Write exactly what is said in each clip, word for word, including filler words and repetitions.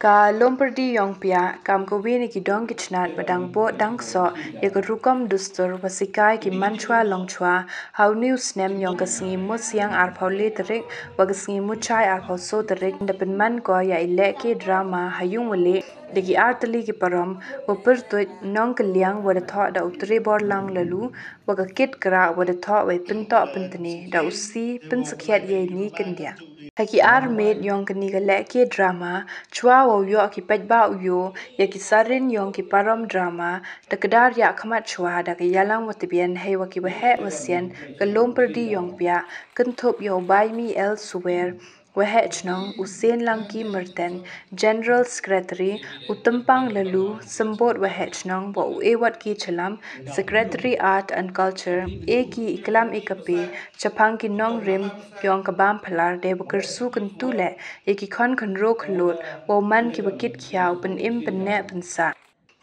Ka Lompyrdi Iongpiah kam kawei na ki dong ki chnat ba dang bud dang ksoh ïa ka rukom dustur ba sikai ki manchwa longchwa ha une u snem yong ka sngi Musiang arphaw le tarik wa ka sngi Muchai arphaw so tarik da pynman ko ïa i lehke drama ha Iungwaleh da ki artylli ki parom wa pyrtuid Nongkylliang wa da thoh da u Treborlang Laloo wa ka Kit Krah wa da thoh wei pyntoh pyntne da u C Pynsakhiat Ïeini Kyndiah. Ha ki ar miet yong kane ka lehke drama, chwa wow ïoh ki paidbah u ïoh ïa ki sarin yong ki parom drama, da kdar ïa khmat chwa da ka ïalang wa tbian hei wa ki waheh wasian ka Lompyrdi Iongpiah, kynthup ïa u Baimi L Suwer, Waheh Chnong, u Senlangki Myrten, General Secretary, u Tympang Laloo, Symbud Waheh Chnong, wa u Ewat K Chalam, Secretary Art and Culture, e ki i klam i kape chaphang ki nongrim yong ka Bamphalar dei wa kyrsu kyntu leh ïa ki khon khynro khyllood wow man ki wa kit khiaw pynim pynneh pynsah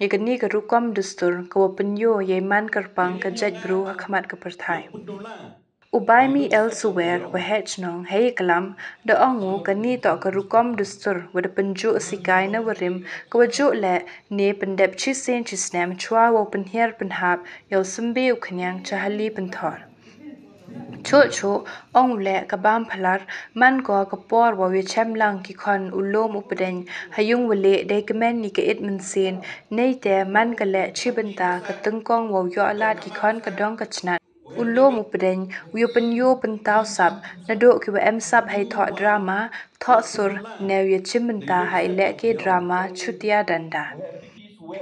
ïa kane ka rukom dustur ka wa pynïoh ïa i man kyrpang ka jaitbru ha khmat ka pyrthai. U Baimi L Suwer, Waheh Chnong, hei klam da ong u kane toh ka rukom dustur wa da pynjuh sikai na warim ka wa juh leh ne pyndep chisien chisnem chwa wow pynhiar pynhap ïa u symbe u khñiang cha hali pynthor. Chuh chuh, ong u leh ka Bamphalar man ko ka por wow ïa chem lang ki khon u lum u pdeng ha Iungwaleh dei kmen ïa ka it mynsiem, neite man ka leh chi bynta ka tyngkong wow ïoh lad ki khon ka dong ka chnat u lum u pdeng u ïa pynïoh pyntaw sap naduh ki wa em sap hei thoh drama, thoh sur ne u ïa chim bynta ha i lehke drama Chutia Danda.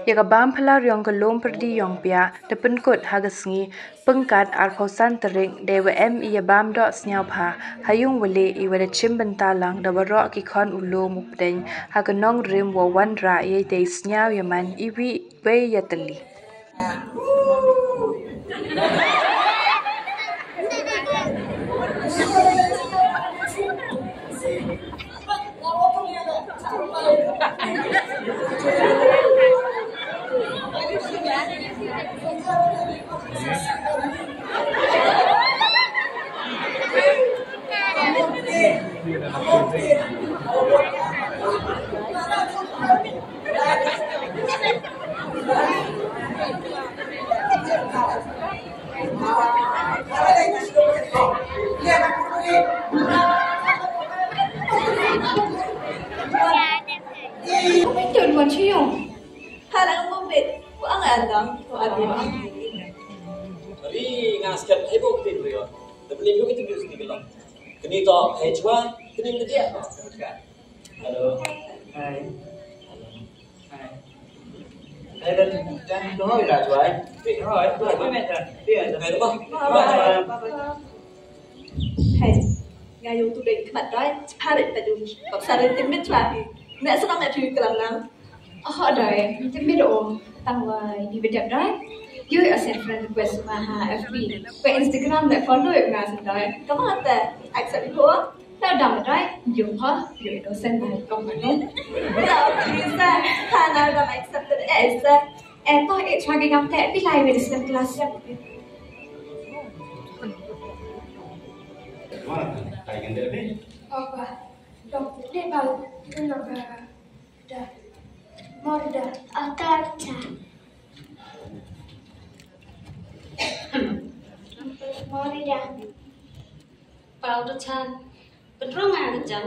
Ïa ka Bamphalar yong ka Lompyrdi Iongpiah da pynkut ha ka sngi Pyngkat arphaw san tarik dei wa em i ïa bam doh sñiawbha ha Iungwaleh i wa da chim bynta lang da waroh ki khon u lum u pdeng ha ka nongrim wow wanrah ïa i dei sñiaw ïa man iwei wei ïa tylli. Ito, duwan siyo. Hala mo bit. Wa ang andang, wa abi. Ri nga skat hebo kitin rio. Da beli mo kitin rio sini kelong. Kini to hejwa, kini media. Hello. Hi. Hi. Hi, dan, dan, no, ila tuai. Pi, no, ila tuai. Pi, pi, pi, pi. Hi, bye. Bye, bye. Hi. Nga yung tu dei khmat doi, chipha dei pa dung. Kop sa dei timit chwa. Nek senang nek tu kelam nang. Oh, doi, timit o. Tang wa ni bedap doi. You a send friend request ma ha F B. Kwa Instagram nek follow nga sen doi. Kamu ate accept ko. Ta dam doi, yung ha, yung innocent doi. Kong ma dong. Ta bisa, ta na dam accept eh sa. Eh, to eh chwa ge ngam te pilai we dis class ya. Opa, dok, de bal, no ga, da, mor da. Otar cha. Mor da. Pau da cha. Petrol ma da jam.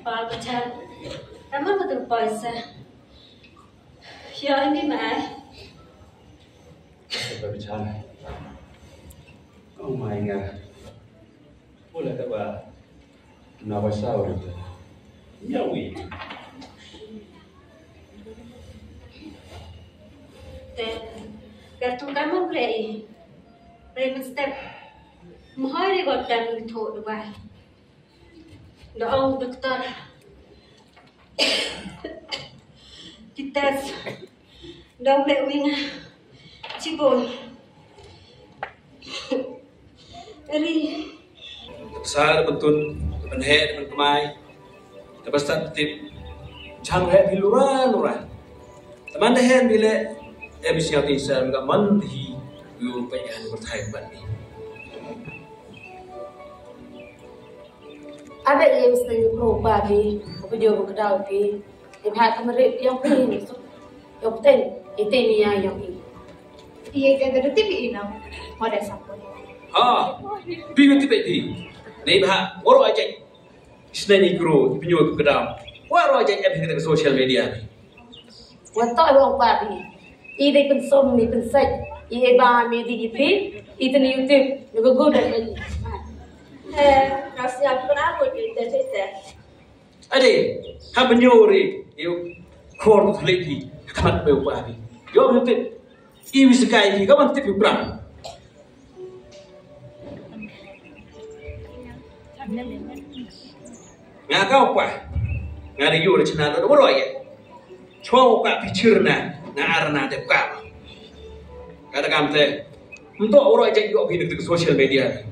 Pau da cha. Kamu betul poisa. Ya, ini mah. Pau da cha. Oh my God. Pula ka ba na ba sa uri. Ya wi. Te ka tu ka ma ple i. Ple men step. Mhoi ri got dan mi tho dua. Da ong doktor. Ki test. Dang leh wing. Chibun. Eri. Sa da pyntun, da pynheh, da pynkmai. Da pynstad pyntip. Chang heh phi lura lura. Taman da heh phi leh. Em sñiaw ti sa ka man hi yu pa yan ba thai ban ni. Ada em sñiaw yu pro ba bi, ko yu ko kadaw bi. Em ha ka mari yang pi ni so. Yo ten, ite ni ya yang i. Iye ka da ti bi ina. Mo da sa ko. Ha. Bi ti bi ti. Ni ba waro aja. Sñiaw ni kro, yu ko kadaw. Waro aja em ha ka social media. Wa to yu pa bi. I dei pynsom ni pynsait. I e ba mi di i pi. I ten YouTube. Ni ko go da ni. Eh, ka sñiaw ko na ko ni te te te. Ade, ha ban yu ri, yu khor tu leki, khmat be pa bi. Yo, yu tip, i wi sekai ki, ka ban tip yu pram. Nga ka pa, nga ri yu ri china do, do ro ye. Chwa ka pi chirna, nga arna de ka. Ka da kam te, mto ro ye yu pi ni social media.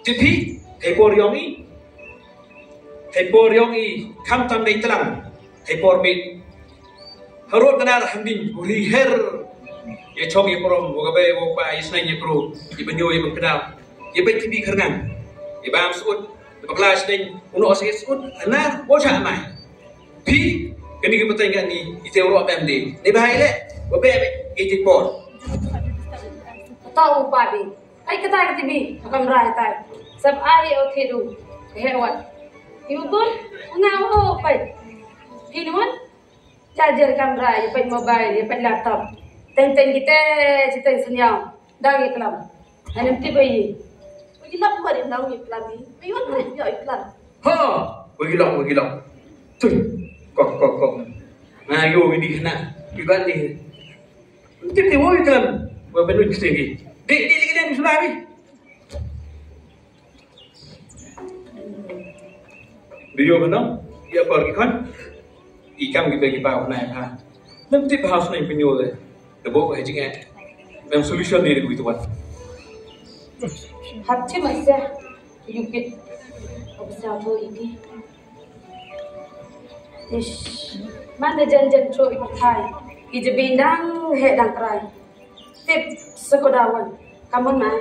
Tipi, e por yong i, Hei por yong i kham tam dei tlang. Hei por mit. Harut kena dah handing buri her. Ye chong ye prom, wo gabe, wo pa, ye sneng ye pro, ye banyo ye bengkeda. Ye bet tibi kerngan. Ye bam sut, ye bakla sneng, uno ose sut, anar, wo cha mai. Pi, keni ke peteng kan ni, ite ro bam dei. Ni bahai le, wo be be, ite por. Tahu pa bi. Ai kata ka tibi, ka kamra ai tai. Sab ai o thidu. He wat. Ibu kun, nga o pai. Hinun, charger kamra, ye pai mobile, ye pai laptop. Teng teng kita, cita seniau. Dang ye kelam. Hanem tiba ye. Bagi lap buat yang dau ye kelam ni. Bagi wan buat yang dau ye kelam. Ha, bagi lap, bagi lap. Tui, kok, kok, kok. Nah, yo ini kena. Iban ni. Tip ni woi kan. Wa benun kstegi. Di di di di sula bi. Video kan? Ya por ki kan. I kam ki bagi pa na ha. Nam tip house na pinyo de. De bo ka jing eh. Nam solution ni de kuituan. Hap ti masa. Yupit. Obsa to iki. Ish. Man da jan jan cho i pathai. I je bindang he dang krai. Tip sekodawan. Kamun ma.